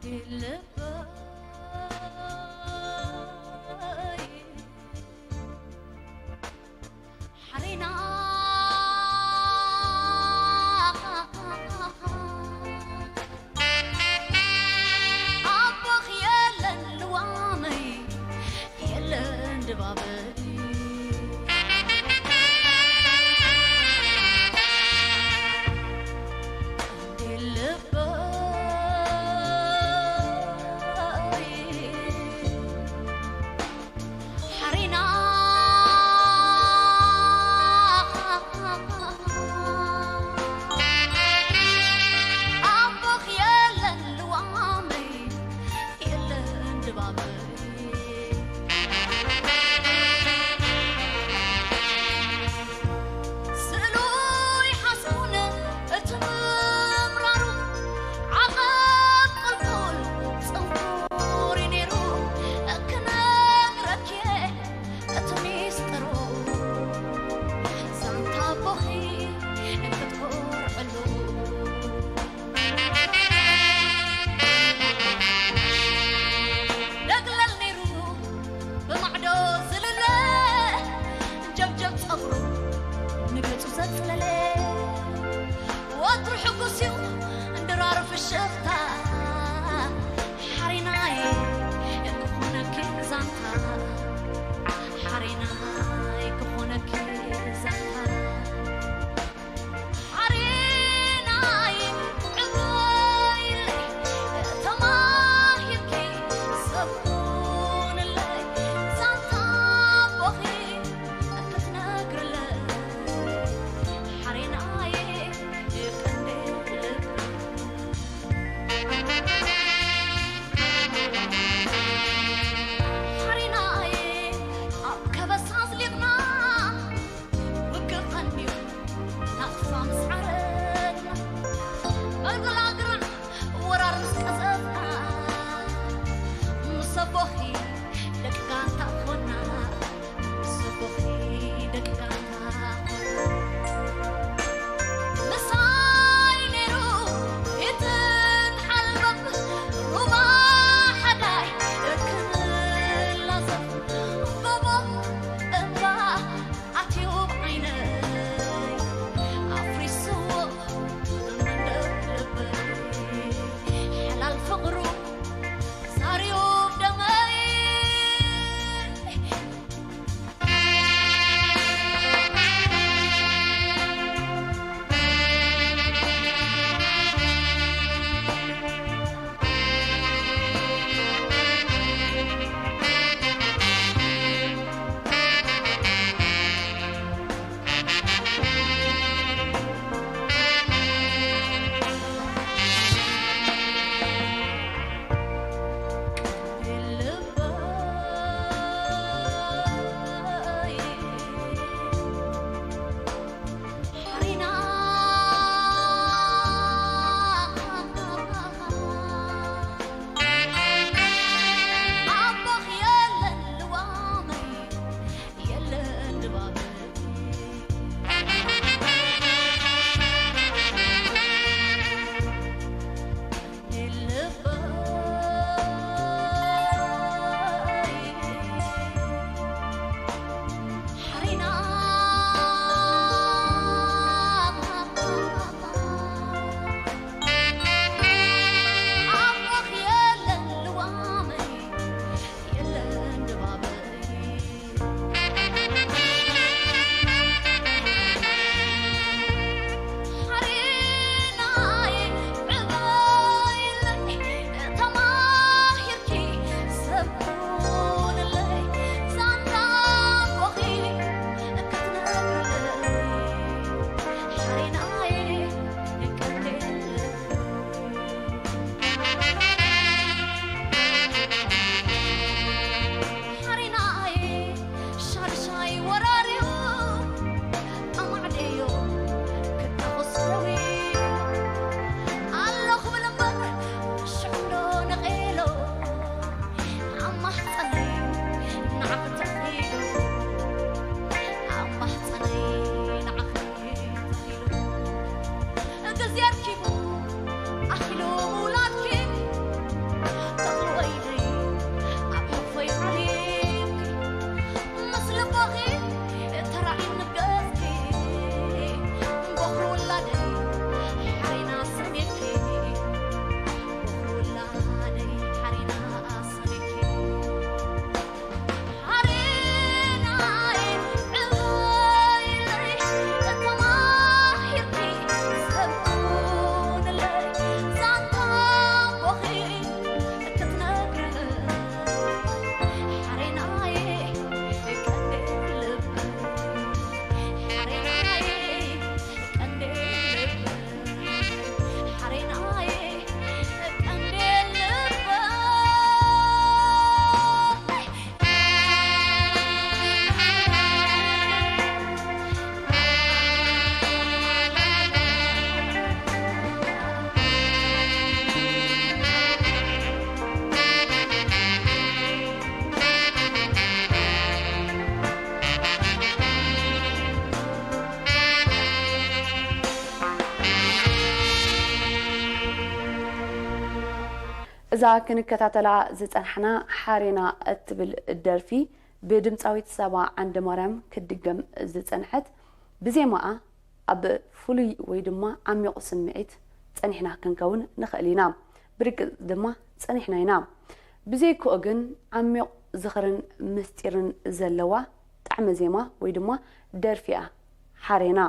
ልበይ ሓሪና ኣቦኽ የለን ልዋመይ የለን ድባበይ እንዴ ልበይ እዛ ክንከታተላ ዝጸናሕና ሓሬና እትብል ደርፊ ብድምጻዊት ሳባ ዓንደማርያም ክትድገም ዝጸንሐት፣ ብዜማኣ ኣብ ፍሉይ ወይ ድማ ዓሚቕ ስምዒት ጸኒሕና ክንከውን ንኽእል ኢና። ብርግጽ ድማ ጸኒሕና ኢና። ብዘይክኡ ግን ዓሚቕ ዝኽርን ምስጢርን ዘለዋ ጣዕመ ዜማ ወይ ድማ ደርፊ እያ ሓሬና።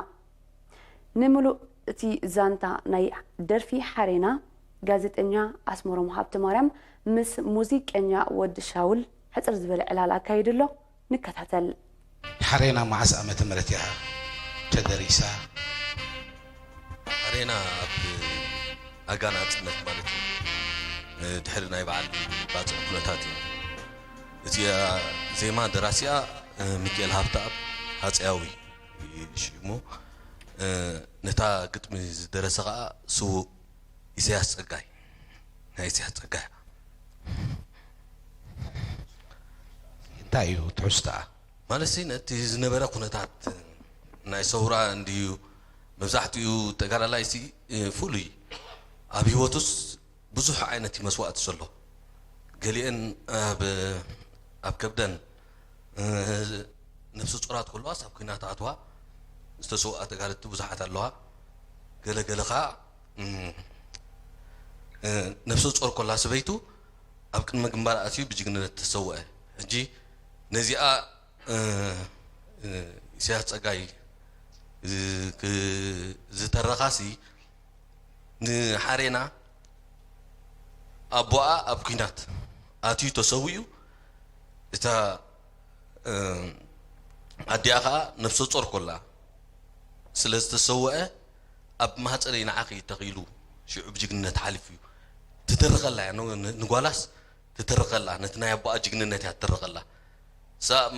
ንምሉእ እቲ ዛንታ ናይ ደርፊ ሓሬና፣ ጋዜጠኛ ኣስመሮም ሃብተማርያም ምስ ሙዚቀኛ ወዲ ሻውል ሕጽር ዝበለ ዕላል ኣካይዱ ኣሎ። ንከታተል። ሓሬና መዓስ ዓመተ ምህረት እያ ተደሪሳ? ሓሬና ኣብ ኣጋ ናጽነት ማለት እዩ። ድሕሪ ናይ በዓል ባጽዕ ኩነታት እዩ። እዚኣ ዜማ ደራሲኣ ሚካኤል ሃብተኣብ ሃጸያዊ እዩ ሽሙ። ነታ ግጥሚ ዝደረሰ ኸኣ ስዉእ ኢሳያስ ጸጋይ፣ ናይ ኢሳያስ ጸጋይ። እንታይ እዩ ትሕዝቶኣ? ማለት ሲ ነቲ ዝነበረ ኩነታት ናይ ሰውራ እንድዩ መብዛሕትኡ ተጋዳላይ ሲ ፍሉይ ኣብ ህይወቱስ ብዙሕ ዓይነት እዩ መስዋእቲ ዘሎ። ገሊአን ኣብ ኣብ ከብደን ነፍሰ ጾራት ከለዋስ ኣብ ኲናት ኣትዋ ዝተሰውኣ ተጋደልቲ ብዙሓት ኣለዋ። ገለ ገለ ኸኣ ነፍሰ ጾር ከላ ሰበይቱ ኣብ ቅድመ ግንባር ኣትዩ ብጅግንነት ተሰውአ። ሕጂ ነዚኣ ኢሳያስ ጸጋይ ዝተረኻሲ ንሓሬና ኣቦኣ ኣብ ኲናት ኣትዩ ተሰዊኡ፣ እታ ኣዲኣ ኸኣ ነፍሰ ጾር ኮላ ስለ ዝተሰወአ ኣብ ማህጸነይ ንዓኺ ተኺሉ ሽዑ ብጅግንነት ሓሊፉ እዩ። ትተርኸላ እያ ንጓላስ ትተርኸላ፣ ነቲ ናይ ኣቦኣ ጅግንነት እያ ትተርኸላ። እሳ ኣብ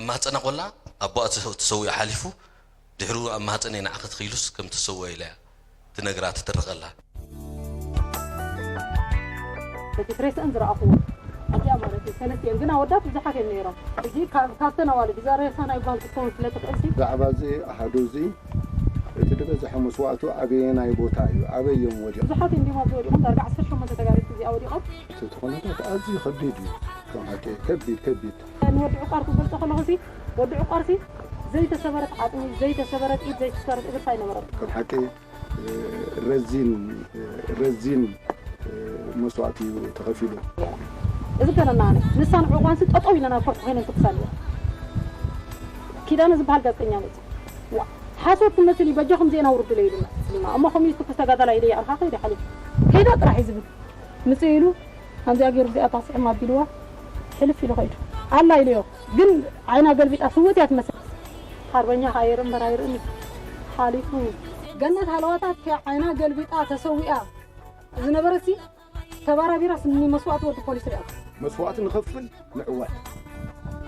ማህጸና ኮላ ኣቦኣ ተሰዊኡ ሓሊፉ ድሕሩ ኣብ ማህፀነይ ንዓኺ ትኽኢሉስ ከም ትሰወ ኢላ እያ ትነግራ ትትርኸላ። እቲ ትሬስአን ዝረኣኹዎ ኣብዚኣ ማለት እዩ። ሰለስቲኦም ግን ኣወዳት ብዙሓት እዮም ነይሮም። ሕጂ ካብ- ካብተን ኣዋልድ እዛ ሬሳ ናይ ጓል ክትከውን ስለ ትኽእል ሲ ብዛዕባ እዚ ኣሃዱ እዚ እቲ ዝበዝሐ መስዋእቱ ኣበየናይ ቦታ እዩ? ኣበይ እዮም ወዲቖም? ብዙሓት እዮም ድዮም ኣብዚ ወዲቖም? ዳርጋ ዓሰርተ ሸሞንተ ተጋደልቲ እዚኣ ወዲቖም። እቲ ኩነታት ኣዝዩ ከቢድ እዩ። ከም ሓቂ ከቢድ ከቢድ። ንወዲ ዕቋር ክገልጾ ከለኹ ሲ ወዲ ዕቋር ሲ ዘይተሰበረት ዓጽሚ፣ ዘይተሰበረት ኢድ፣ ዘይተሰበረት እግርስ ኣይነበረን። ከም ሓቂ ረዚን ረዚን መስዋእቲ እዩ ተኸፊሉ። እዚ ገለና ኣነ ንሳን ዕቋንሲ ጠጠው ኢለን ኣብ ከርኩ ኮይነን ትኩሳ ኣለዋ። ኪዳነ ዝበሃል ጋዜጠኛ መጽ ሓሶት ትመስል እዩ በጃኹም ዜና ውርዱለይ ኢሉና። እሞ ከምኡ ትኩስ ተጋዳላይ ኢለ ይኣርካ ከይደ ሓሊፉ ከይዳ ጥራሕ እዩ ዝብል ምጽእ ኢሉ ከምዚኣ ገይሩ እዚኣ ታስዕም ኣቢልዋ ሕልፍ ኢሉ ከይዱ ኣላ ኢለዮ። ግን ዓይና ገልቢጣ ስውት እያ ትመስል። ሓርበኛ ከኣ ይርኢ እምበር ኣይርእን እዩ ሓሊፉ። ገነት ሃለዋታት ከ ዓይና ገልቢጣ ተሰዊኣ ዝነበረሲ ተባራቢራስ ንመስዋእቲ ወዲ ፖሊስ ሪኣ። መስዋእቲ ንኸፍል ንዕወት።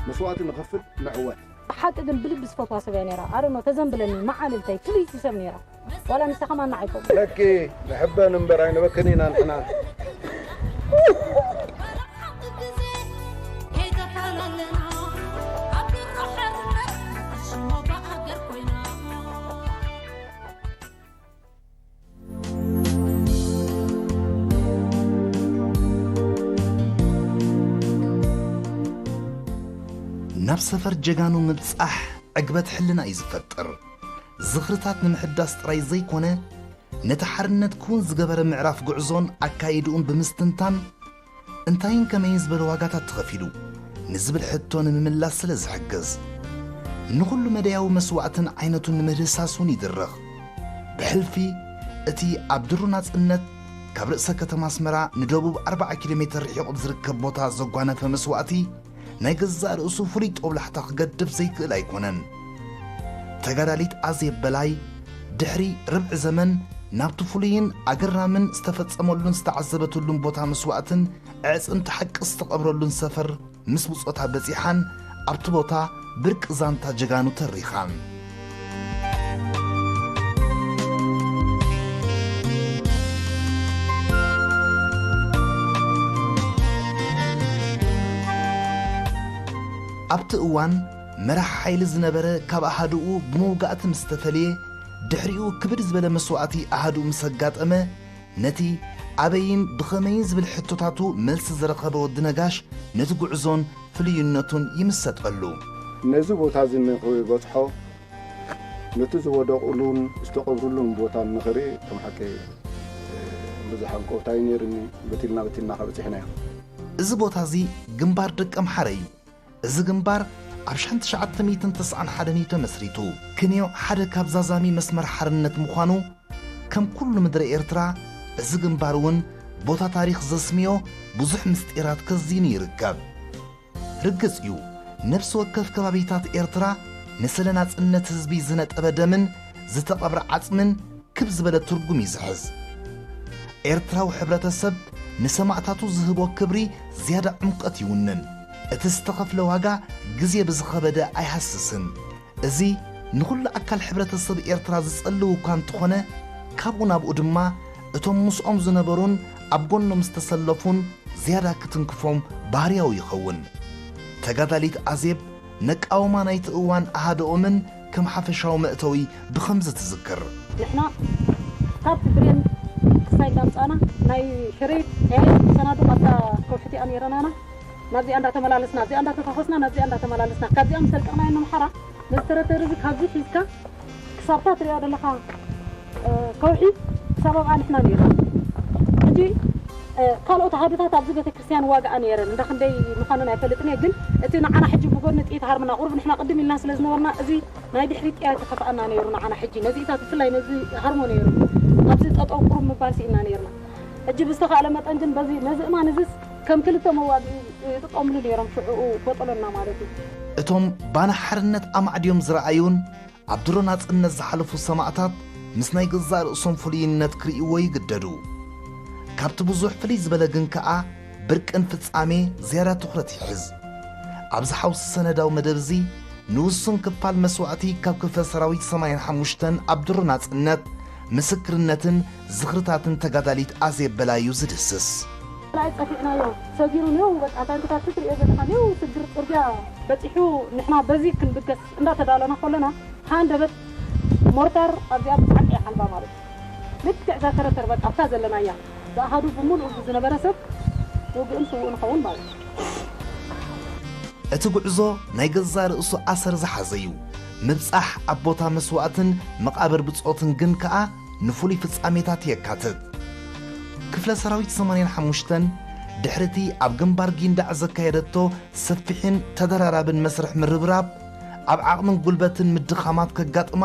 መስዋእቲ ንኸፍል ንዕወት። ብሓቂ ግን ብልቢ ዝፈትዋ ሰብ እያ ነይራ ኣረኖ ተዘንብለኒ መዓልልተይ ፍልይቲ ሰብ ነይራ ዋላ ንሳ ከማና ኣይከውን ለኪ ንሕበን እምበር ኣይንበክን ኢና ንሕና ናብ ሰፈር ጀጋኑ ምብጻሕ ዕግበት ሕልና እዩ ዝፈጥር። ዝኽርታት ንምሕዳስ ጥራይ ዘይኮነ፣ ነቲ ሓርነት ክውን ዝገበረ ምዕራፍ ጉዕዞን ኣካይድኡን ብምስትንታን፣ እንታይን ከመይን ዝበለ ዋጋታት ተኸፊሉ ንዝብል ሕቶ ንምምላስ ስለ ዝሕግዝ፣ ንኹሉ መደያዊ መስዋእትን ዓይነቱን ንምህዳስ እውን ይድረኽ። ብሕልፊ እቲ ኣብ ድሩ ናጽነት ካብ ርእሰ ከተማ ኣስመራ ንደቡብ ኣርብዓ ኪሎ ሜተር ርሒቑ ኣብ ዝርከብ ቦታ ዘጓነፈ መስዋእቲ፣ ናይ ገዛእ ርእሱ ፍሉይ ጦብላሕታ ክገድፍ ዘይክእል ኣይኮነን። ተጋዳሊት ኣዜብ በላይ፣ ድሕሪ ርብዒ ዘመን ናብቲ ፍሉይን ኣገራምን ዝተፈጸመሉን ዝተዓዘበትሉን ቦታ መስዋእትን ኣዕጽምቲ ሓቂ ዝተቐብረሉን ሰፈር ምስ ብጾታ በጺሓን ኣብቲ ቦታ ብርቂ ዛንታ ጀጋኑ ተሪኻን። ኣብቲ እዋን መራሕ ሓይሊ ዝነበረ ካብ ኣሃዱኡ ብመውጋእቲ ምስ ተፈልየ፣ ድሕሪኡ ክብድ ዝበለ መስዋእቲ ኣሃዱኡ ምስ ኣጋጠመ፣ ነቲ ኣበይን ብኸመይን ዝብል ሕቶታቱ መልሲ ዝረኸበ ወዲ ነጋሽ ነቲ ጉዕዞን ፍልዩነቱን ይምሰጠሉ። ነዚ ቦታ እዚ ንክበፅሖ ነቲ ዝወደቑሉን ዝተቐብሩሉን ቦታ ንኽርኢ ከም ሓቂ ብዙሕ ሃንቀውታ እዩ ነይሩኒ። በቲልና በቲልና ከበፂሕናዮ። እዚ ቦታ እዚ ግንባር ደቂ ኣምሓረ እዩ። እዚ ግንባር ኣብ ሸሕን ትሽዓተ ሚእትን ተስዓን ሓደን እዩ ተመስሪቱ። ክንዮ ሓደ ካብ ዛዛሚ መስመር ሓርነት ምዃኑ ከም ኩሉ ምድሪ ኤርትራ፣ እዚ ግንባር እውን ቦታ ታሪኽ ዘስምዮ ብዙሕ ምስጢራት ከዚኑ ይርከብ። ርግጽ እዩ፣ ነፍሲ ወከፍ ከባቢታት ኤርትራ ንስለ ናጽነት ህዝቢ ዝነጠበ ደምን ዝተቐብረ ዓጽምን ክብ ዝበለ ትርጉም እዩ ዝሕዝ። ኤርትራዊ ሕብረተሰብ ንሰማእታቱ ዝህቦ ክብሪ ዝያዳ ዕምቀት ይውንን። እቲ ዝተኸፍለ ዋጋ ግዜ ብዝኸበደ ኣይሃስስን። እዚ ንኹሉ ኣካል ሕብረተሰብ ኤርትራ ዝጸልው እኳ እንተኾነ፣ ካብኡ ናብኡ ድማ እቶም ምስኦም ዝነበሩን ኣብ ጎኖም ዝተሰለፉን ዝያዳ ክትንክፎም ባህርያዊ ይኸውን። ተጋዳሊት ኣዜብ ነቃውማ ናይቲ እዋን ኣሃደኦምን ከም ሓፈሻዊ መእተዊ ብኸምዚ ትዝክር። ንሕና ካብ ብሬን ክሳይ እንዳምፃና ናይ ሽሬት ኤ ሰናዱቕ ኣብታ ከውሕቲኣ ነይረናና ናብዚኣ እንዳተመላለስና እዚኣ እንዳተፋኾስና ናብዚኣ እንዳተመላለስና ካብዚኣ ምስ ለቀቕናዮ ንምሓራ ነዚ ተረተሪ እዚ ካብዚ ሒዝካ ክሳብታ ትሪኦ ዘለኻ ከውሒ ክሳብ ኣብኣ ንሕና ነይርና ሕጂ ካልኦት ኣሃዱታት ኣብዚ ቤተክርስትያን ዋግኣ ነይረን እንዳ ክንደይ ምዃነን ኣይፈልጥን እየ ግን እቲ ንዓና ሕጂ ብጎድኒ ጥይት ሃርምና ቁሩብ ንሕና ቅድም ኢልና ስለ ዝነበርና እዚ ናይ ድሕሪት ጥያ ተኸፍኣና ነይሩ ንዓና ሕጂ ነዚኢታት ብፍላይ ነዚ ሃርሞ ነይሩ ኣብዚ ጠጠው ቁሩብ ምባል ስኢና ነይርና ሕጂ ብዝተኻእለ መጠን ግን በዚ ነዚ እማን እዚስ ከም ክልተ መዋግኢ ይጥቀምሉ ነይሮም ሽዑኡ ቦጠሎና ማለት እዩ። እቶም ባና ሓርነት ኣማዕድዮም ዝረኣዩን ኣብ ድሮ ናጽነት ዝሓለፉ ሰማእታት ምስ ናይ ገዛእ ርእሶም ፍሉይነት ክርእይዎ ይግደዱ። ካብቲ ብዙሕ ፍልይ ዝበለ ግን ከኣ ብርቅን ፍጻሜ ዝያዳ ትኹረት ይሕዝ። ኣብዚ ሓውሲ ሰነዳዊ መደብ እዚ ንውሱን ክፋል መስዋእቲ ካብ ክፍለ ሰራዊት ሰማንያን ሓሙሽተን ኣብ ድሮ ናጽነት ምስክርነትን ዝኽርታትን ተጋዳሊት ኣዜብ በላዩ ዝድህስስ። ካልኣይ ጠፊዕናዮ ሰጊሩ ኔው በቃ ታንክታት ትሪኦ ዘለኻ ኔው ስግር ፅርግያ በፂሑ ንሕና በዚ ክንብገስ እንዳተዳለና ከለና ሃንደበት ሞርታር ኣብዚኣ ብጣዕሚ ሓልባ ማለት እዩ። ልክዕ እዛ ተረተር በቃ ኣብታ ዘለናያ ብኣሃዱ ብምሉኡ ዝነበረ ሰብ ውግእን ስውእን ኸውን ማለት እዩ። እቲ ጉዕዞ ናይ ገዛእ ርእሱ ኣሰር ዝሓዘ እዩ። ምብጻሕ ኣብ ቦታ መስዋእትን መቓብር ብጾትን ግን ከኣ ንፍሉይ ፍጻሜታት የካትት። ክፍለ ሰራዊት ሰማንያን ሓሙሽተን ድሕሪቲ ኣብ ግንባር ጊንዳዕ ዘካየደቶ ሰፊሕን ተደራራብን መስርሕ ምርብራብ ኣብ ዓቕምን ጉልበትን ምድኻማት ከጋጥማ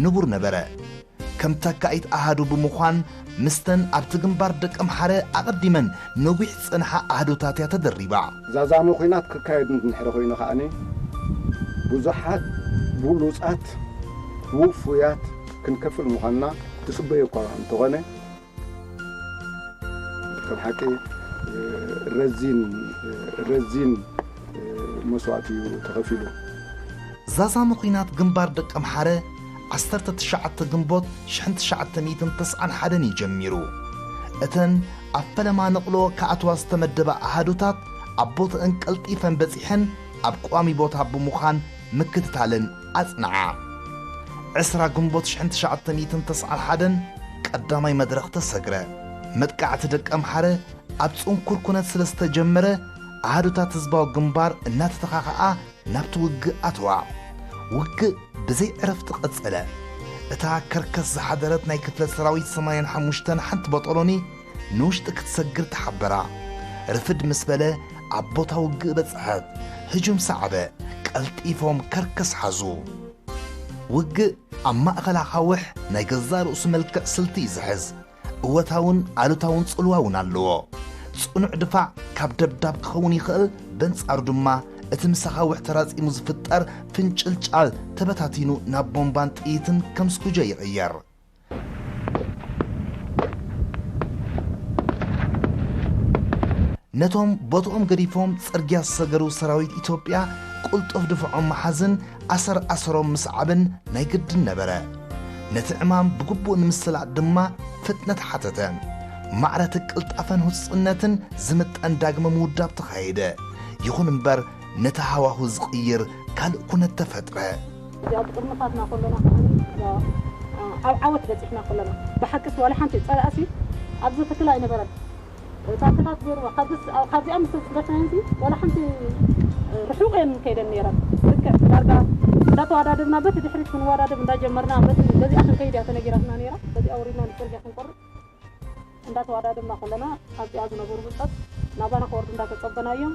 ንቡር ነበረ። ከም ተካኢት ኣሃዱ ብምዃን ምስተን ኣብቲ ግንባር ደቀምሓረ ኣቐዲመን ነዊሕ ዝጸንሓ ኣሃዱታት እያ ተደሪባ። ዛዛሚ ኲናት ክካየድ እንድሕሪ ኮይኑ ከኣኒ ብዙሓት ብሉጻት ውፉያት ክንከፍል ምዃንና ትጽበዮ እኳ እንተኾነ ከም ሓቂ ረዚን ረዚን መስዋእቲ እዩ ተኸፊሉ። ዛዛሚ ኲናት ግንባር ደቀምሓረ ዓሰርተ ትሽዓተ ግንቦት ሽሕን ትሽዓተ ሚእትን ተስዓን ሓደን እዩ ጀሚሩ። እተን ኣብ ፈለማ ነቕሎ ክኣትዋ ዝተመደባ ኣሃዱታት ኣብ ቦትኣን ቀልጢፈን በጺሐን ኣብ ቀዋሚ ቦታ ብምዃን ምክትታለን ኣጽንዓ። ዕስራ ግንቦት ሽሕን ትሽዓተ ሚእትን ተስዓን ሓደን ቀዳማይ መድረኽ ተሰግረ። መጥቃዕቲ ደቀምሓረ ኣብ ጽንኩር ኩነት ስለ ዝተጀመረ ኣሃዱታት ህዝባዊ ግንባር እናተተኻኸኣ ናብቲ ውግእ ኣተዋ። ውግእ ብዘይ ዕረፍቲ ቀጸለ። እታ ከርከስ ዝሓደረት ናይ ክፍለ ሰራዊት ሰማንያን ሓሙሽተን ሓንቲ ቦጦሎኒ ንውሽጢ ክትሰግር ተሓበራ። ርፍድ ምስ በለ ኣብ ቦታ ውግእ በጽሐት። ህጁም ሰዓበ። ቀልጢፎም ከርከስ ሓዙ። ውግእ ኣብ ማእኸል ኣኻውሕ ናይ ገዛእ ርእሱ መልክዕ ስልቲ እዩ ዝሕዝ። እወታውን ኣሉታውን ጽልዋ እውን ኣለዎ። ጽኑዕ ድፋዕ ካብ ደብዳብ ክኸውን ይኽእል፣ በንጻሩ ድማ እቲ ምስ ኣኻውሕ ተራጺሙ ዝፍጠር ፍንጭልጫል ተበታቲኑ ናብ ቦምባን ጥይትን ከም ስኩጆ ይቕየር። ነቶም ቦትኦም ገዲፎም ጽርግያ ዝሰገሩ ሰራዊት ኢትዮጵያ ቅልጡፍ ድፍዖም ምሓዝን ኣሰር ኣሰሮም ምስዓብን ናይ ግድን ነበረ። ነቲ ዕማም ብግቡእ ንምስላጥ ድማ ፍጥነት ሓተተ። ማዕረቲ ቅልጣፈን ህጹጽነትን ዝምጠን ዳግመ ምውዳብ ተኻየደ። ይኹን እምበር ነቲ ሃዋሁ ዝቕይር ካልእ ኩነት ተፈጥረ። እዚኣ ብጥርምታትና ከለና ከዓ ኣብ ዓወት በፂሕና ከለና ብሓቅስ ዋላ ሓንቲ ፀላእሲ ኣብዚ ክትል ኣይነበረን። ታንክታት ገይርዋ። ካብዚ፣ ካብዚኣ ምስ ተፅበትና እንጂ ዋላ ሓንቲ ርሑቕ እየን ከይደን ነይረን። ልክዕ ዳርጋ እንዳተዋዳደብና በቲ ድሕሪት ክንዋዳደብ እንዳጀመርና በቲ በዚኣ ክንከይድ እያ ተነጊራትና ነይራ። በዚኣ ወሪድና ንፅርግያ ክንቆርጥ እንዳተዋዳደብና ከለና ኣብዚኣ ዝነበሩ ብፀት ናባና ክወርዱ እንዳተፀበናዮም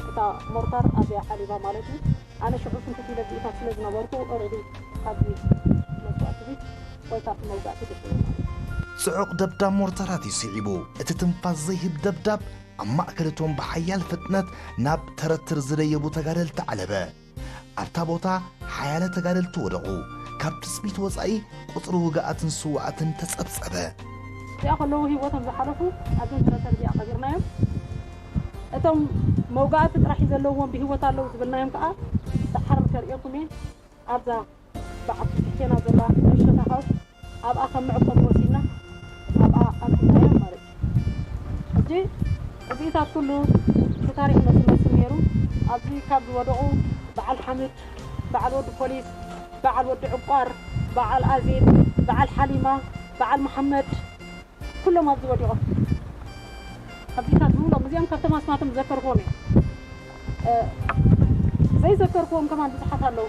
እታ ሞርታር ኣብዚኣ ሓሊባ ማለት እዩ። ኣነ ሽዑ ስንክት ኢለ ብኢታት ስለ ዝነበርኩ ኦረዲ ካብዚ መስዋእቲ ወይ ካብቲ መውጋእቲ ድሕሪ ማለት እዩ። ጽዑቕ ደብዳብ ሞርታራት እዩ ስዒቡ። እቲ ትንፋስ ዘይህብ ደብዳብ ኣብ ማእከል እቶም ብሓያል ፍጥነት ናብ ተረትር ዝደየቡ ተጋደልቲ ዓለበ። ኣብታ ቦታ ሓያለ ተጋደልቲ ወደቑ። ካብ ትጽቢት ወጻኢ ቁጽሪ ውግኣትን ስውኣትን ተጸብጸበ። እዚኣ ከለዉ ህይወቶም ዝሓለፉ ኣብዘን ተረተር እዚኣ ቀቢርናዮም። እቶም መውጋእቲ ጥራሕ ዘለዎም ብህይወት ኣለዉ ዝብልናዮም ከዓ ሰሓር ከርእየኩም እየ። ኣብዛ በዓቲ ትሕቴና ዘላ ንእሽቶ ታኻውስ ኣብኣ ከም መዕቆቢ ወሲድና ኣብኣ ኣንቲናዮም ማለት እዩ። ሕጂ እዚኢታት ኩሉ እቲ ታሪኽ መሲ መሲ ነይሩ። ኣብዚ ካብ ዝወደቑ በዓል ሓምድ፣ በዓል ወዲ ፖሊስ፣ በዓል ወዲ ዕቋር፣ በዓል ኣዜብ፣ በዓል ሓሊማ፣ በዓል መሓመድ ኩሎም ኣብዚ ወዲቖም። ኣብዚታት ዝብሎም እዚኦም ካብቶም ኣስማቶም ዘከርክዎም እዮም። ዘይዘከርክዎም ከማን ብዙሓት ኣለዉ።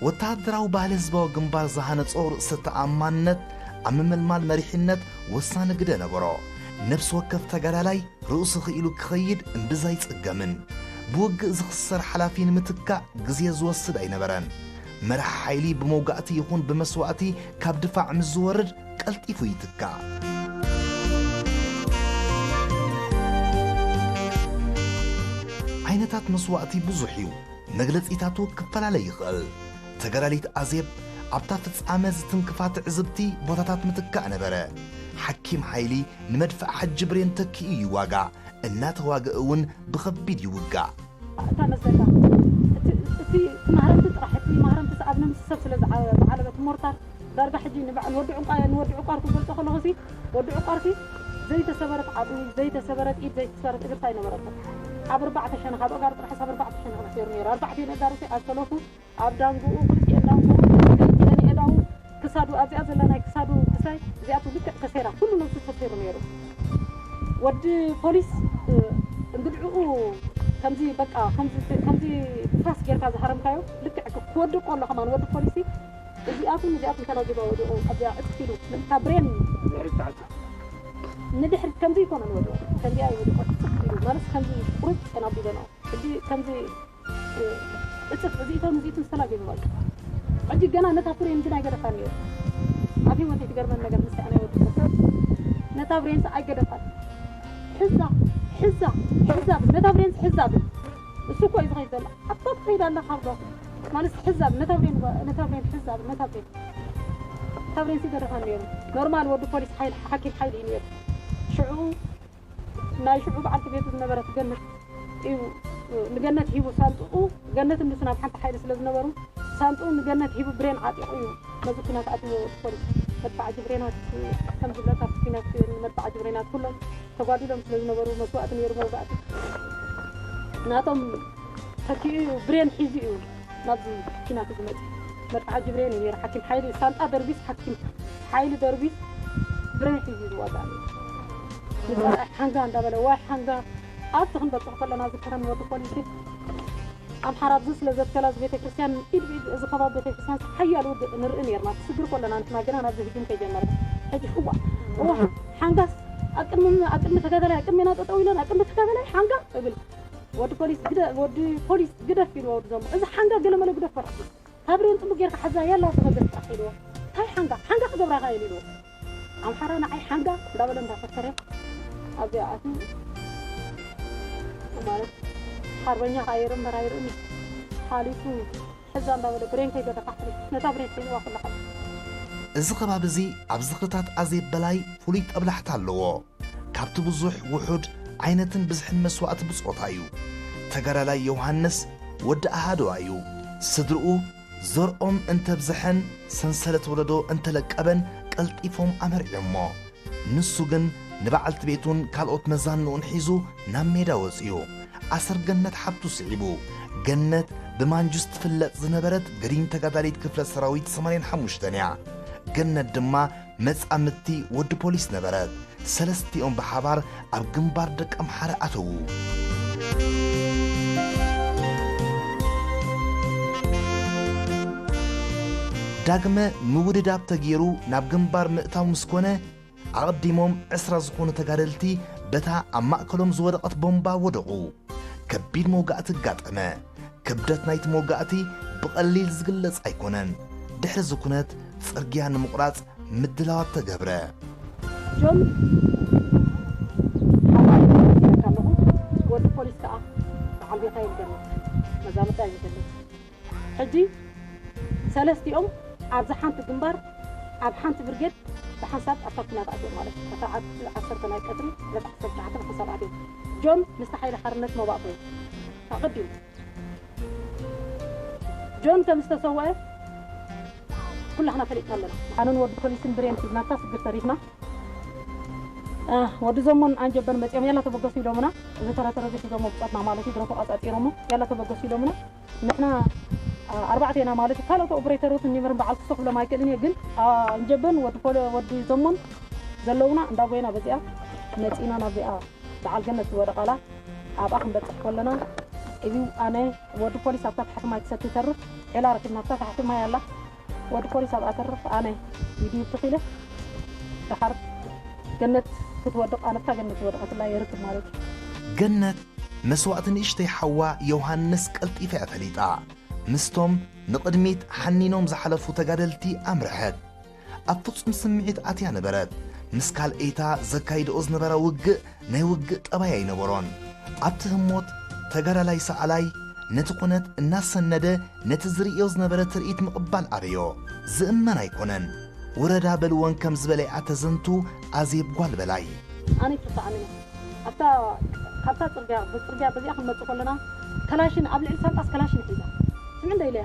ወተሃደራዊ ባህሊ ህዝባዊ ግንባር ዝሃነጾ ርእሰ ተኣማንነት ኣብ ምምልማል መሪሕነት ወሳኒ ግደ ነበሮ። ነፍሲ ወከፍ ተጋዳላይ ርእሱ ክኢሉ ክኸይድ እምብዛ ኣይጸገምን። ብውግእ ዝኽሰር ሓላፊ ንምትካእ ግዜ ዝወስድ ኣይነበረን። መራሒ ሓይሊ ብመውጋእቲ ይኹን ብመስዋእቲ ካብ ድፋዕ ምስ ዝወርድ ቀልጢፉ ይትካእ። ዓይነታት መስዋእቲ ብዙሕ እዩ። መግለጺታቱ ክፈላለ ይኽእል። ተጋዳሊት ኣዜብ ኣብታ ፍጻመ ዝትንክፋ ትዕዝብቲ ቦታታት ምትካእ ነበረ። ሓኪም ሓይሊ ንመድፍዕ ሓጂ ብሬን ተኪኡ ይዋጋእ፣ እናተዋግእ እውን ብኸቢድ ይውጋእ። እታ መዘጋ እቲ ማህረምቲ ጥራሕ እቲ ማህረምቲ ሰኣብ ነምሲ ሰብ ስለ ዝዓለበት ሞርታር ዳርጋ ሕጂ ንባዕ ንወዲ ዕቋ ንወዲ ዕቋር ክገልጾ ከለኹ ሲ ወዲ ዕቋር ሲ ዘይተሰበረት ዓጽሚ ዘይተሰበረት ኢድ ዘይተሰበረት እግርታ ኣይነበረትን። ኣብ ኣርባዕተ ሸነኽ ኣብ ኣጋር ጥራሕ ኣብ ኣርባዕተ ሸነኽ ተሰይሩ ነይሩ። ኣርባዕተ ነጋሩ ሲ ኣብ ሰለፉ ኣብ ዳንጉኡ ክልቲኤን ዳንጉኡ ክልቲኤን የእዳዉ ክሳዱ ኣብዚኣ ዘላ ናይ ክሳዱ ክሳይ እዚኣቱ ልክዕ ተሰይራ ኩሉ ነብሱ ተሰይሩ ነይሩ። ወዲ ፖሊስ እንግድዕኡ ከምዚ በቃ ከምዚ ከምዚ ብፋስ ጌርካ ዝሃረምካዮ ልክዕ ክወድቅ ከሎ ከማን ወዲ ፖሊሲ እዚኣቱን እዚኣቱን ተናጊባ ወዲቑ ኣብዚኣ ዕጥፍ ኢሉ እታ ብሬን ንድሕሪት ከምዚ ይኮነን ወዲቑ ከምዚኣ ይወዲቑ ዕጥፍ ኢሉ ማለት ከምዚ ቁርጥ ጨና ቢለና ሕጂ ከምዚ እፅፍ እዚኢቶም እዚኢቶም ዝተላገዩ በቃ ሕጂ ገና ነታ ፍሬን ግን ኣይገደፋን ነይሩ ኣብ ህይወት ትገርመን ነገር ምስ ኣነ ወዲ ነታ ፍሬንስ ኣይገደፋን ሕዛ ሕዛ ሕዛ ነታ ፍሬንስ ሕዛ ብል እሱ እኮ እዩ ዝኸይድ ዘሎ ኣታ ትኸይድ ኣላ ካብዶ ማለት ሕዛ ብል ነታ ፍሬን ነታ ፍሬን ሕዛ ብል ነታ ፍሬን እታ ፍሬንስ ይገደፋን ነይሩ ኖርማል ወዲ ፖሊስ ሓይል ሓኪም ሓይል እዩ ነይሩ ሽዑ ናይ ሽዑ በዓልቲ ቤቱ ዝነበረት ገነት እዩ ንገነት ሂቡ ሳንጥኡ ገነት እንድሱ ናብ ሓንቲ ሓይሊ ስለ ዝነበሩ ሳንጥኡ ንገነት ሂቡ ብሬን ዓጢቑ እዩ ነዚ ኩናት ኣትዎ ፖሊስ መጥፋዕጂ ብሬናት ከም ዝብለካ ኩናት መጥፋዕጂ ብሬናት ኩሎም ተጓዲሎም ስለ ዝነበሩ መስዋእቲ ነይሩ መውጋእቲ ናቶም ተኪኡ እዩ ብሬን ሒዙ እዩ ናብዚ ኩናት ዝመጽእ መጥፋዕጂ ብሬን እዩ ነይሩ ሓኪም ሓይሊ ሳንጣ ደርቢስ ሓኪም ሓይሊ ደርቢስ ብሬን ሒዙ ዝዋጋእ ነይሩ ንፀላኢ ሓንጋ እንዳበለ ዋይ ሓንጋ ኣብቲ ክንበፅሕ ከለና ዝከረኒ ወዲ ፖሊስ ኣምሓራ ኣብዚ ስለ ዘትከላ እዚ ቤተክርስትያን ኢድ ብኢድ እዚ ከባቢ ቤተክርስትያን ሓያል ውግእ ንርኢ ነርና ክስግር ከለና ንሕና ግና ናብዚ ህጅም ከይጀመረ ሕጂ እዋ እዋ ሓንጋስ ኣብ ቅድሚ ኣብ ቅድሚ ተጋዳላይ ኣብ ቅድሜና ጠጠው ኢለን ኣብ ቅድሚ ተጋዳላይ ሓንጋ እብል ወዲ ፖሊስ ግደ ወዲ ፖሊስ ግደፍ ኢልዎ ወዲ ዘሞ እዚ ሓንጋ ገለመለ ግደፍ ፈርሕ ካብ ሬን ጽቡቅ ጌርካ ሓዛ ያላ ተኸገስ ጣሕ ኢልዎ ታይ ሓንጋ ሓንጋ ክገብራኻ እየ ኢልዎ ኣምሓራ ንዓይ ሓንጋ እንዳበለ እንዳፈከረ ኣብዚኣ ኣትዩ ማለት ሓርበኛ ከዓ ይርኢ እምበር ኣይርእን እዩ ሓሊፉ ሕዛ እንዳበለ ብሬን ከይገደፋ ሓሊፉ ነታ ብሬን ሒዝዋ ኩላ ሓሊፉ እዚ ከባቢ እዚ ኣብ ዝኽርታት ኣዜብ በላይ ፍሉይ ጠብላሕታ ኣለዎ። ካብቲ ብዙሕ ውሑድ ዓይነትን ብዝሕን መስዋእቲ ብጾታ እዩ። ተጋዳላይ ዮሃንስ ወዲ ኣሃደዋ እዩ። ስድርኡ ዘርኦም እንተብዝሐን ሰንሰለት ወለዶ እንተለቀበን ቀልጢፎም ኣመርዕዮሞ። ንሱ ግን ንበዓልቲ ቤቱን ካልኦት መዛንኡን ሒዙ ናብ ሜዳ ወጺኡ። ኣሰር ገነት ሓብቱ ስዒቡ። ገነት ብማንጁስ ትፍለጥ ዝነበረት ገዲም ተጋዳሊት ክፍለ ሰራዊት ሰማንያን ሓሙሽተን እያ። ገነት ድማ መጻምድቲ ወዲ ፖሊስ ነበረት። ሰለስቲኦም ብሓባር ኣብ ግንባር ደቀምሓረ ኣተዉ። ዳግመ ምውድዳብ ተገይሩ ናብ ግንባር ምእታው ምስ ኮነ፣ ኣቐዲሞም ዕስራ ዝኾኑ ተጋደልቲ በታ ኣብ ማእከሎም ዝወደቐት ቦምባ ወደቑ። ከቢድ መውጋእቲ ኣጋጠመ። ክብደት ናይቲ መውጋእቲ ብቐሊል ዝግለጽ ኣይኮነን። ድሕሪ እዚ ኩነት፣ ጽርግያ ንምቑራጽ ምድላዋት ተገብረ። ጆን ሓባር ይመስለካ ኣለኹ። ወዲ ፖሊስ ከዓ በዓል ቤታ ይገለጽ፣ መዛምታ ይገለጽ። ሕጂ ሰለስቲኦም ኣብዚ ሓንቲ ግንባር ኣብ ሓንቲ ብርጌድ ብሓንሳብ ኣብታ ኩናት ኣትዮም ማለት እዩ። እታ ዓሰርተ ናይ ቀትሪ ዕለት ዓሰርተ ትሽዓተ ብሓንሳብ ኣትዮም። ጆን ምስቲ ሓይሊ ሓርነት መባእ ኮይኑ ኣቐዲሙ ጆን ከም ዝተሰወአ ኩላህና ፈሊጥና ኣለና። ኣነን ወዲ ፖሊስን ብሬን ሒዝናታ ስግር ተሪፍና። ወዲ ዘሞን ኣንጀበን መፂኦም ያላ ተበገሱ ኢሎምና። ዝተረተረ ሒዞሞ ብፀትና ማለት እዩ። ድረፉ ኣፃፂሮሞ ያላ ተበገሱ ኢሎምና። ንሕና ኣርባዕተ ኢና ማለት እዩ። ካልኦት ኦፕሬተሮት እኒምርን በዓል ክሶ ክብሎም ኣይክእልን እየ። ግን ኣንጀበን ወዲ ዘሞን ዘለውና እንዳጎይና በዚኣ መፂና ናብዚኣ በዓል ገነት ዝወደቓላ ኣብኣ ክንበፅሕ ከለና እዚው ኣነ ወዲ ፖሊስ ኣብታ ታሕቲ ማይ ትሰቲ ተርፍ ዒላ ረኪብና ኣብታ ታሕቲ ማይ ኣላ። ወዲ ፖሊስ ኣብኣ ተርፍ ኣነ ቪድዮ ትኺለ ደሓር ገነት ክትወድቕ ኣነታ ገነት ዝወደቐትላ የርክብ ማለት እዩ። ገነት መስዋእቲ ንእሽተይ ሓዋ ዮሃንስ ቀልጢፋ እያ ፈሊጣ። ምስቶም ንቕድሚት ሓኒኖም ዝሓለፉ ተጋደልቲ ኣምርሐት። ኣብ ፍጹም ስምዒት ኣትያ ነበረት። ምስ ካልኤታ ዘካይድኦ ዝነበራ ውግእ ናይ ውግእ ጠባይ ኣይነበሮን። ኣብቲ ህሞት ተጋዳላይ ሰኣላይ ነቲ ኩነት እናሰነደ ነቲ ዝርእዮ ዝነበረ ትርኢት ምቕባል ኣበዮ። ዝእመን ኣይኮነን። ውረዳ በልወን ከም ዝበለይኣ ተዘንቱ ኣዜብ ጓል በላይ። ኣነ ይትርሳዓኒ ኣብታ ካብታ ፅርግያ ብፅርግያ በዚኣ ክንመፅእ ከለና ከላሽን ኣብ ልዕሊ ሳንጣስ ከላሽን ሒዛ ስምዕ እንደ ኢለያ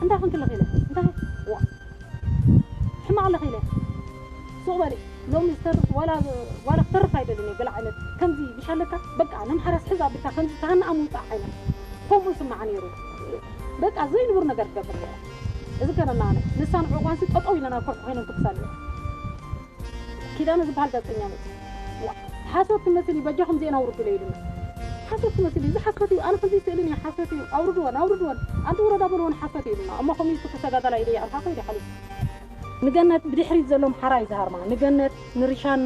እንታይ ክንክልኽ ኢለ እንታይ ዋ ሕማቕ ኣለኺ ኢለ ሱቕ በሊ ሎሚ ዝተርፍ ዋላ ዋላ ክተርፍ ኣይደልን እየ ገለ ዓይነት ከምዚ ብሻለካ በቃ ነምሓራስ ሕዝ ኣቢልካ ከምዚ ተሃንኣ ምውፃእ ዓይነት ከምኡ ስማዓ ነይሩ በቃ ዘይንቡር ነገር ትገብር ነይራ እዚ ከነና ኣነ ንሳ ንዕቑባንሲ ጠጠው ኢለና ኮርኩ ኮይነን ትክሳሉ ኪዳነ ዝበሃል ጋዜጠኛ መፅዩ ሓሶት ትመስል እዩ በጃኹም ዜና ኣውርዱለይ ኢሉና ሓሶት ትመስል እዩ እዚ ሓሶት እዩ ኣነ ከምዚ ስእልን እዩ ሓሶት እዩ ኣውርድወን ኣውርድወን ኣንቲ ውረዳ በልወን ሓሶት እዩ ኢሉና እሞ ከምኡ ይስኩ ተጋዳላይ ኢለ ይኣርካ ከይደ ሓሊፉ ንገነት ብድሕሪት ዘሎ ምሓራ እዩ ዝሃርማ ንገነት ንሪሻን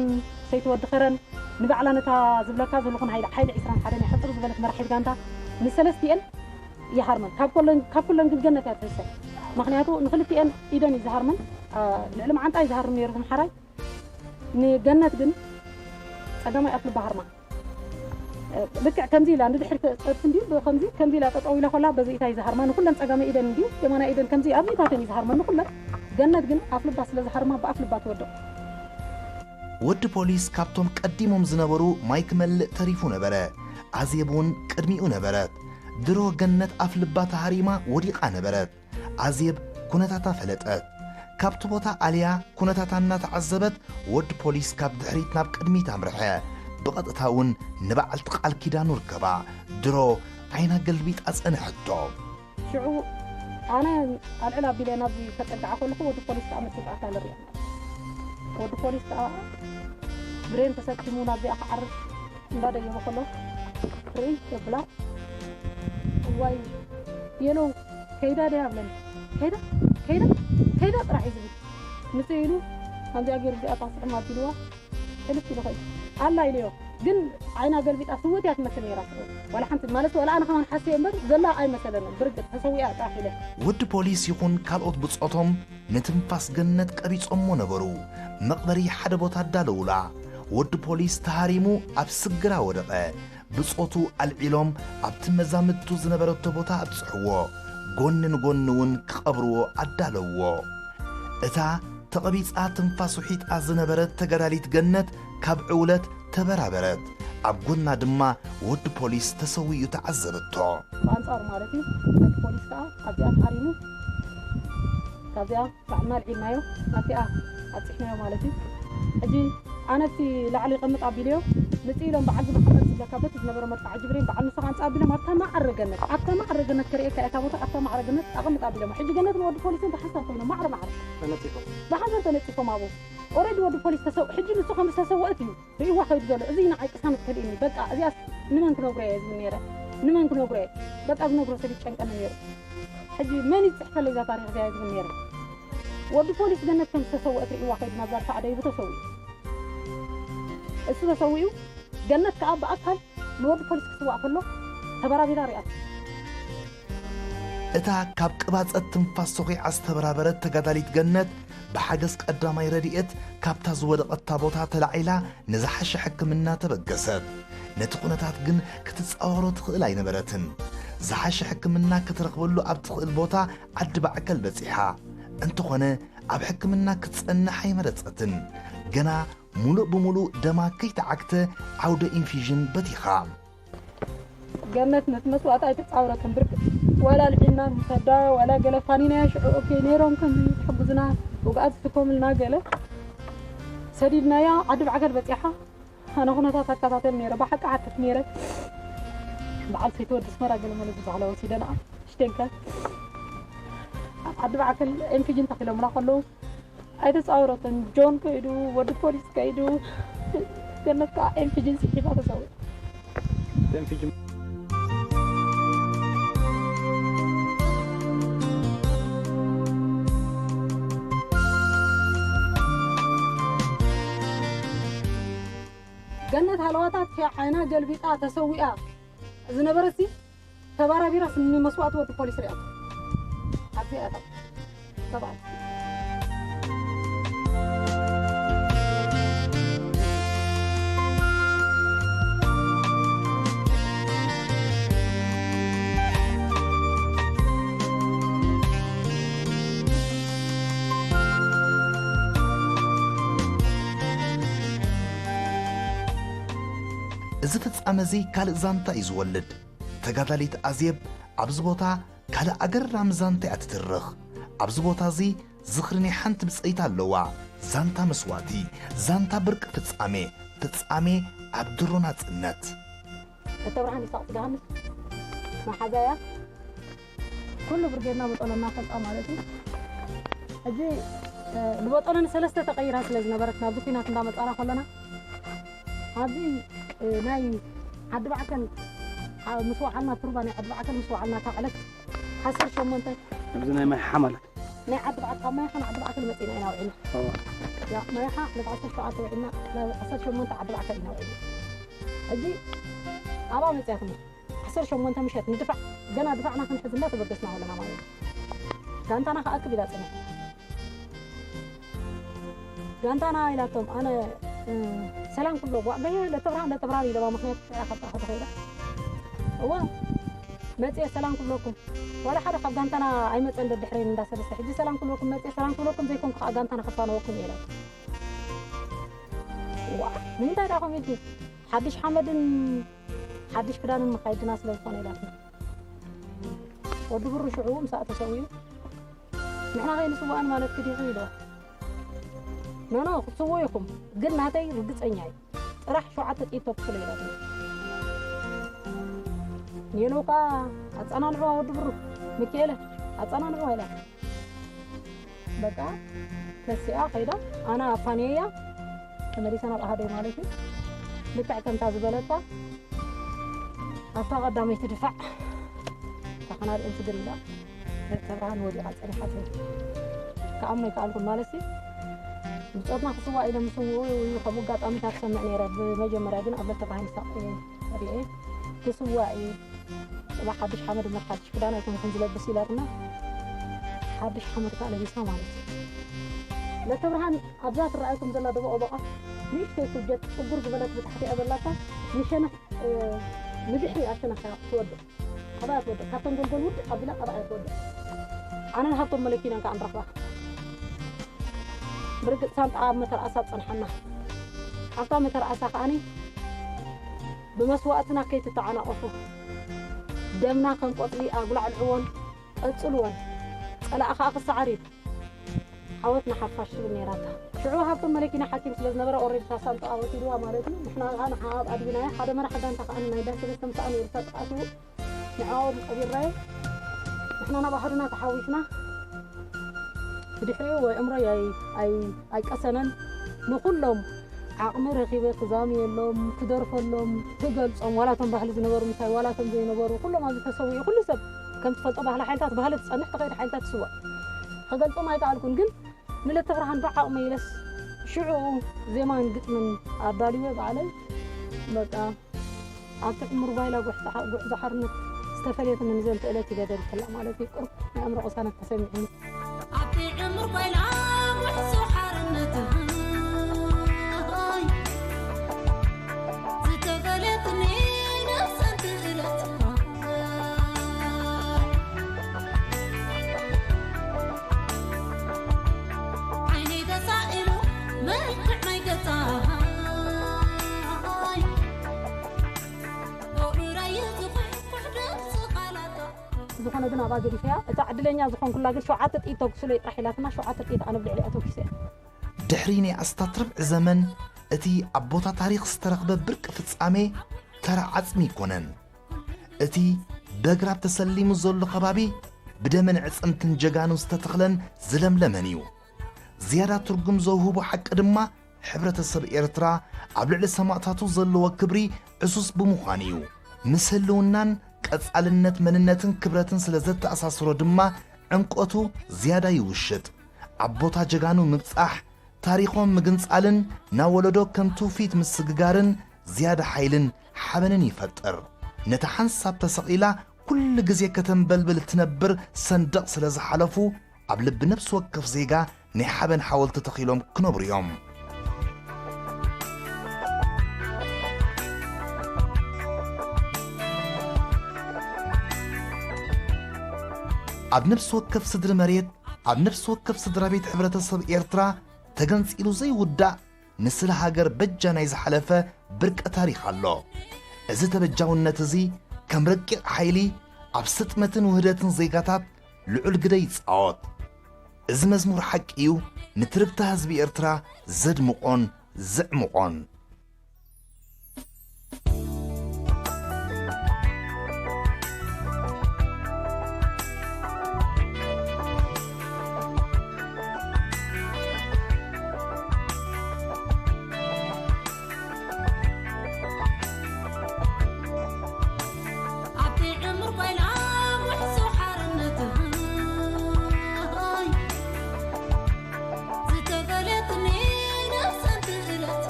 ሰይቲ ወዲ ከረን ንባዕላ ነታ ዝብለካ ዘለኹ ንሓይሊ ሓይሊ ዕስራን ሓደን እያ ሕፅር ዝበለት መራሒት ጋንታ ንሰለስቲኤን ይሃርመን ካብ ኩለን ካብ ኩለን ግን ገነት እያ ትሕሰ ምክንያቱ ንክልቲኤን ኢደን እዩ ዝሃርመን ልዕሊ መዓንጣ እዩ ዝሃርም ነይሩ እቲ ምሓራይ ንገነት ግን ጸጋማይ ኣፍ ልባ ሃርማ ልክዕ ከምዚ ኢላ ንድሕሪ ተጸርፍ እንዲዩ ከምዚ ከምዚ ኢላ ጠጠው ኢላ ኮላ በዚ ኢታይ ዝሃርማ ንኩለን ጸጋማይ ኢደን እንዲዩ የማናይ ኢደን ከምዚ ኣብዚታተን እዩ ዝሃርማ ንኩለን ገነት ግን ኣፍ ልባ ስለ ዝሃርማ ብኣፍ ልባ ትወድቕ ወዲ ፖሊስ ካብቶም ቀዲሞም ዝነበሩ ማይ ክመልእ ተሪፉ ነበረ። ኣዜብ እውን ቅድሚኡ ነበረት። ድሮ ገነት ኣፍ ልባ ተሃሪማ ወዲቓ ነበረት። ኣዜብ ኩነታታ ፈለጠት። ካብቲ ቦታ ኣልያ ኩነታታ እናተዓዘበት ወዲ ፖሊስ ካብ ድሕሪት ናብ ቅድሚት ኣምርሐ። ብቐጥታ እውን ንበዓልቲ ቃል ኪዳኑ ርከባ። ድሮ ዓይና ገልቢጣ ጸንሐቶ። ሽዑ ኣነ ኣልዕል ኣቢለ ናብዚ ከጸግዓ ከለኹ ወዲ ፖሊስ ከኣ መሲጣታ ንሪኦ ወዲ ፖሊስ ከኣ ብሬን ተሰኪሙ ናብዚኣ ክዓርፍ እንዳደየበ ከሎ ርእይ የብላ እዋይ የሎ ከይዳ ደያ ብለኒ ከይዳ ከይዳ ከይዳ ጥራሕ እዩ ዝብል ምጽእ ኢሉ ከምዚኣ ገይሩ ዚኣ ታስዕም ኣቢልዋ ሕልፍ ኢሉ ኸይዱ ኣላ ኢለዮ ግን ዓይና ገልቢጣ ስውት እያ ትመስል ነይራ ዋላ ሓንቲ ማለት ዋላ ኣነ ከማን ሓስየ እምበር ዘላ ኣይመሰለንን ብርግጥ ተሰዊኣ ጥራሕ ኢለ ወዲ ፖሊስ ይኹን ካልኦት ብጾቶም ንትንፋስ ገነት ቀቢጾሞ ነበሩ። መቕበሪ ሓደ ቦታ ኣዳለዉላ። ወዲ ፖሊስ ተሃሪሙ ኣብ ስግራ ወደቐ። ብጾቱ ኣልዒሎም ኣብቲ መዛምድቱ ዝነበረቶ ቦታ ኣብጽሕዎ። ጎኒ ንጎኒ እውን ክቐብርዎ ኣዳለውዎ። እታ ተቐቢጻ ትንፋስ ውሒጣ ዝነበረት ተጋዳሊት ገነት ካብ ዕውለት ተበራበረት። ኣብ ጎና ድማ ወዲ ፖሊስ ተሰዊኡ ተዓዘበቶ። ብኣንጻሩ ማለት እዩ። ወዲ ፖሊስ ከኣ ኣብዚኣ ተሃሪሙ ካብዚኣ ባዕልና ኣልዒልናዮ ኣብቲኣ ኣብፂሕናዮ ማለት እዩ። ሕጂ ኣነ ኣብቲ ላዕሊ ይቐምጥ ኣቢለዮ ምጽእ ኢሎም በዓል ዝመሓመድ ዝብለካ በቲ ዝነበረ መድፍዓ ጅብሪን በዓል ንስኻ ኣምጽእ ኣቢሎም ኣብታ ማዕረ ገነት፣ ኣብታ ማዕረ ገነት ከርእየካ እታ ቦታ፣ ኣብታ ማዕረ ገነት ኣቐምጥ ኣቢሎም። ሕጂ ገነት ንወዲ ፖሊስን ብሓንሳብ ኮይኖም ማዕረ ማዕረ ተነጺፎም። ብሓንሳብ ተነጺፎም ኣብኡ። ኦሬዲ ወዲ ፖሊስ ተሰው-፣ ሕጂ ንሱ ከም ዝተሰወእት እዩ ርእይዋ ከይዱ ዘሎ። እዚ ንዓይ ቅሳነት ከልእኒ። በቃ እዚኣስ ንመን ክነግሮ እየ ዝብል ነይረ? ንመን ክነግሮ እየ? በቃ ዝነግሮ ሰብ ይጨንቀኒ ነይሩ። ሕጂ መን ይጽሕፈለይ እዛ ታሪኽ እዚኣ ዝብል ነይረ? ወዲ ፖሊስ ገነት ከም ዝተሰወእት ርእይዋ ከይዱ ናብዛ ድፋዕ ደይቡ ተሰዊኡ። እሱ ተሰዊኡ፣ ገነት ከኣ ብኣካል ንወዲ ፖሊስ ክስዋእ ከሎ ተበራቢራ ሪኣቶ። እታ ካብ ቅባጸት ትንፋስ ሰኺዓ ዝተበራበረት ተጋዳሊት ገነት ብሓገዝ ቀዳማይ ረድኤት ካብታ ዝወደቐታ ቦታ ተላዒላ ንዝሓሸ ሕክምና ተበገሰት። ነቲ ኩነታት ግን ክትጻወሮ ትኽእል ኣይነበረትን። ዝሓሸ ሕክምና ክትረኽበሉ ኣብ ትኽእል ቦታ ዓዲ ባዕከል በጺሓ። እንተኾነ ኣብ ሕክምና ክትጸንሕ ኣይመረጸትን። ገና ሙሉእ ብሙሉእ ደማ ከይተዓግተ ዓውደ ኢንፊዥን በቲኻ። ገነት ነቲ መስዋእቲ ኣይተጻወረትን ብርቅ። ዋላ ኣልዒልና ንውሰዳ፣ ዋላ ገለ ፋኒናያ ሽዑ ኦኬ ነይሮም ከም ትሕግዙና፣ ውግኣት ዝስኮምልና ገለ ሰዲድናያ ዓዲ ባዕከል በጺሓ። ኣነ ኩነታት ኣከታተል ነይረ፣ ብሓቂ ሓትት ነይረ። በዓል ሰይቲ ወዲ ኣስመራ ገለ መለ ዝበሃላ ወሲደንኣ ሽደንከ ኣብ ዓዲ ባዕከል ኤምፒጂ እንተኺሎምና ከለዉ ኣይተጻወረትን። ጆን ከይዱ፣ ወዲ ፖሊስ ከይዱ፣ ገነት ከዓ ኤምፒጂ ስሒባ ተሰዊኣ። ገነት ሃለዋታት ዓይና ገልቢጣ ተሰዊኣ ዝነበረሲ ተባራቢራ ስኒ መስዋእቲ ወዲ ፖሊስ ሪኣቶ ኣብዚ ኣታ ሰብኣይ እዚ ፍጻመ እዚ ካልእ ዛንታ እዩ ዝወልድ። ተጋዳሊት ኣዜብ ኣብዚ ቦታ ካልእ ኣገራሚ ዛንታ እያ ትትርኽ። ኣብዚ ቦታ እዚ ዝኽሪ ናይ ሓንቲ ብጸይቲ ኣለዋ። ዛንታ መስዋእቲ፣ ዛንታ ብርቂ ፍጻሜ፣ ፍጻሜ ኣብ ድሮ ናጽነት። እተብርሃን ይስሐቅ ስጋሃንስ መሓዛያ ኩሉ ብርጌድና መጠለና ፈልጣ ማለት እዩ። ሕጂ ንበጠሎ ንሰለስተ ተቐይራ ስለ ዝነበረት ናብዚ ኩናት እንዳመጻና ከለና ኣብዚ ናይ ዓዲ ባዕከል ምስ ወዓልና ትሩባ ናይ ዓዲ ባዕከል ምስ ወዓልና እታ ዕለት ዓሰርተ ሸሞንተ ኣብዚ ናይ ማይሓ ማለት ናይ ዓዲ ባዕከል ካብ ማይሓ ንዓዲ ባዕከል መጺና ኢና ውዒልና። ያ ማይሓ ዕለት ዓሰርተ ሸውዓተ ውዒልና ዕለት ዓሰርተ ሸሞንተ ዓዲ ባዕከል ኢና ውዒልና። ሕጂ ኣብኣ መጺኣትኒ ዓሰርተ ሸሞንተ ምሸት ንድፋዕ ገና ድፋዕና ክንሕዝ እንዳተበገስና ከለና ማለት እዩ። ጋንታና ክኣክብ ኢላ ጽንሕ ጋንታና ኢላቶም ኣነ ሰላም ክብሎ ጓዕ ገየ ለተብርሃን ለተብርሃን ኢለዋ ምክንያት ሽዑ ካብ ጣዕሑ ተኸይዳ እዋ መፅየ ሰላም ክብለኩም ዋላ ሓደ ካብ ጋንታና ኣይመፀን ደድሕረይን እንዳሰለስተ ሕጂ ሰላም ክብለኩም መፅየ ሰላም ክብለኩም ዘይኮንኩ ከዓ ጋንታና ከፋነወኩም እየ ኢላት ዋ ንምንታይ ዳ ከምኡ ኢልኪ ሓድሽ ሓመድን ሓድሽ ክዳንን መኻይድና ስለ ዝኾነ ኢላትና ወዲ ብሩ ሽዑ ምሳእ ተሰዊኡ ንሕና ከይንስዋእን ማለት ክዲኺ ኢልዋ ኖኖ ክትስውኡ ኢኹም ግን ናተይ ርግፀኛ እዩ ጥራሕ ሸውዓተ ጥይት ተኩሱለ ኢላትና ኔሎ ከዓ ኣፀናንዕዋ ወዲ ብሩ ሚካኤለ ኣፀናንዕዋ ኢላትና በቃ ተሲኣ ከይዳ ኣና ኣፋንየያ ተመሊሳ ናብ ኣሃደይ ማለት እዩ ልክዕ ከምታ ዝበለታ ኣብታ ቀዳመይቲ ድፋዕ እታ ከናድኤን ትግርዳ ተብርሃን ወዲቓ ፀኒሓት ክኣምኖ ይከኣልኩን ማለት እዩ ብፆትና ክስዋ ኢለ ምስውኡ ከምኡ ኣጋጣሚታት ሰምዕ ነይረ ብመጀመርያ ግን ኣብ ለተብርሃን ይሳቅ ሪኤ ክስዋ እዩ ፅባሕ ሓድሽ ሓመድ እምበር ሓድሽ ክዳን ኣይኮንኩን ዝለብስ ኢላትና ሓድሽ ሓመድ ከዓ ለቢስና ማለት እዩ ለተብርሃን ኣብዛ ትረኣየኩም ዘላ ደቦ ቆበቓ ንእሽተይ ኩጀት ጭጉር ዝበለት ብታሕቲ እያ ዘላታ ንሸነኽ ንድሕሪ ኣሸነኻ ትወድቕ ኣብኣ ትወድቕ ካብቶም ጎልጎል ውድቕ ኣቢላ ኣብኣ እያ ትወድቕ ኣነን ሃብቶም መለኪናን ከዓ ንረኽባ ብርግፅ ሳንጣ ኣብ መተርኣሳ ፀንሓና ኣብታ መተርኣሳ ከዓኒ ብመስዋእትና ከይትተዓናቐፉ ደምና ከም ቆፅሊ ኣጉላዕልዕዎን ቀፅልዎን ፀላእ ከዓ ክሰዓር እዩ ዓወት ንሓፋሽ ትብል ነይራታ። ሽዑ ሃብቶም መለኪና ሓኪም ስለ ዝነበረ ኦሬዲ ሳሳንጦ ኣወቲድዋ ማለት እዩ። ንሕና ከዓ ንሓ ኣብ ኣድቢናዮ ሓደ መራሕ ጋንታ ከዓ ናይ ዳስ ሰለስተ ምሳኣ ነይሩ ሰጥ ኣትዩ ንዕኦም ቀቢርናዮ። ንሕና ናብ ኣሃዱና ተሓዊስና። ብድሕሪኡ ወይ እምሮይ ኣይ- ኣይ- ኣይቀሰነን። ንኹሎም ዓቕሚ ረኺበ ክዛምየሎም፣ ክደርፈሎም፣ ክገልጾም፣ ዋላቶም ባህሊ ዝነበሩ ምሳይ ዋላቶም ዘይነበሩ ኩሎም ኣብዚ ተሰዊኡ ኩሉ ሰብ ከም ትፈልጦ ባህሊ ሓይልታት ባህሊ ትጸንሕ ትኸይድ ሓይልታት ትስዋእ። ክገልጾም ኣይከኣልኩን ግን ንለተ ብርሃን ብዓቕመይ ኢለስ ሽዑ ዜማን ግጥምን ኣዳልወ ባዕለይ በቃ ኣብቲ ዕሙር ጓይላ ጉዕዞ ሓርነት ዝተፈለየትኒ ንዘንተ እለት ይገደልክላ ማለት እዩ። ቁርብ ናይ ኣእምሮ ቅሳነት ተሰሚዕኒ። ኣብቲ ዕሙር ጓይላ ጉዕዞ ሓርነት ዝተፈለየትኒ ንዘንተ እለት ዓይነይ ተሳኢሉ መልክዕ ናይ ገጻይ ዝኾነ ግን ኣብኣ ገዲፈያ። እታ ዕድለኛ ዝኾንኩላ ግን ሸውዓተ ጥይት ተኩሱለይ ጥራሕ ኢላትና፣ ሸውዓተ ጥይት ኣነ ብልዕሊኣ ተኩሰ። ድሕሪ ናይ ኣስታት ርብዒ ዘመን እቲ ኣብ ቦታ ታሪኽ ዝተረኽበ ብርቂ ፍጻሜ ተራ ዓጽሚ ኣይኮነን። እቲ በግራብ ተሰሊሙ ዘሎ ከባቢ ብደምን ዕጽምትን ጀጋኑ ዝተተኽለን ዝለምለመን እዩ። ዝያዳ ትርጉም ዘውህቦ ሓቂ ድማ ሕብረተሰብ ኤርትራ ኣብ ልዕሊ ሰማእታቱ ዘለዎ ክብሪ ዕሱስ ብምዃኑ እዩ። ምስ ህልውናን ቀጻልነት መንነትን ክብረትን ስለ ዘተኣሳስሮ ድማ ዕምቆቱ ዝያዳ ይውሽጥ። ኣብ ቦታ ጀጋኑ ምብጻሕ፣ ታሪኾም ምግንጻልን ናብ ወለዶ ከም ትውፊት ምስግጋርን ዝያዳ ሓይልን ሓበንን ይፈጥር። ነታ ሓንሳብ ተሰቒላ ኩሉ ግዜ ከተንበልብል እትነብር ሰንደቕ ስለ ዝሓለፉ፣ ኣብ ልቢ ነፍሲ ወከፍ ዜጋ ናይ ሓበን ሓወልቲ ተኺሎም ክነብሩ እዮም። ኣብ ነፍሲ ወከፍ ስድሪ መሬት፣ ኣብ ነፍሲ ወከፍ ስድራ ቤት ሕብረተሰብ ኤርትራ ተገንጺሉ ዘይውዳእ ንስለ ሃገር በጃ ናይ ዝሓለፈ ብርቂ ታሪኽ ኣሎ። እዚ ተበጃውነት እዚ ከም ረቂቕ ሓይሊ ኣብ ስጥመትን ውህደትን ዜጋታት ልዑል ግደ ይጻወት። እዚ መዝሙር ሓቂ እዩ፣ ንትርግታ ህዝቢ ኤርትራ ዘድምቖን ዘዕምቖን። ኣብቲ ዕሙር ጓይላ ጉዕዞ ሓርነት ዝተፈለየትኒ ነብሰን ክእለት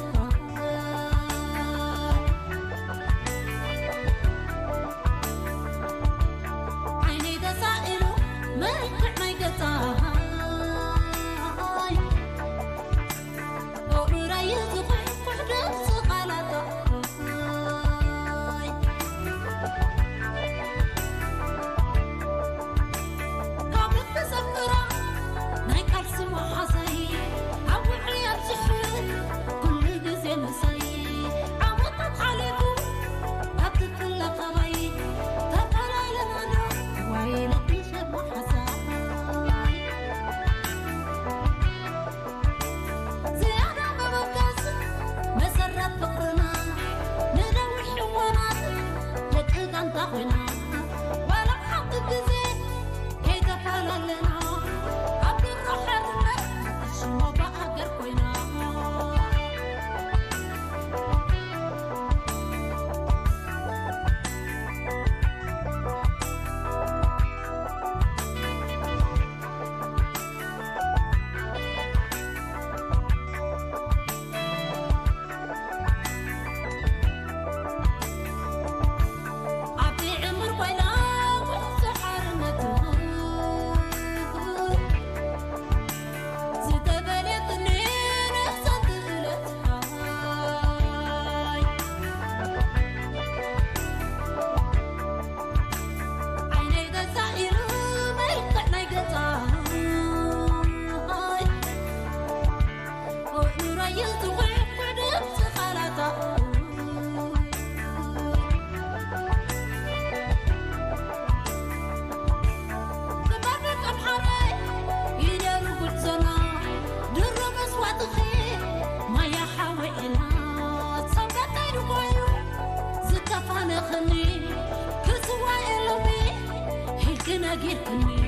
ጌርክኒ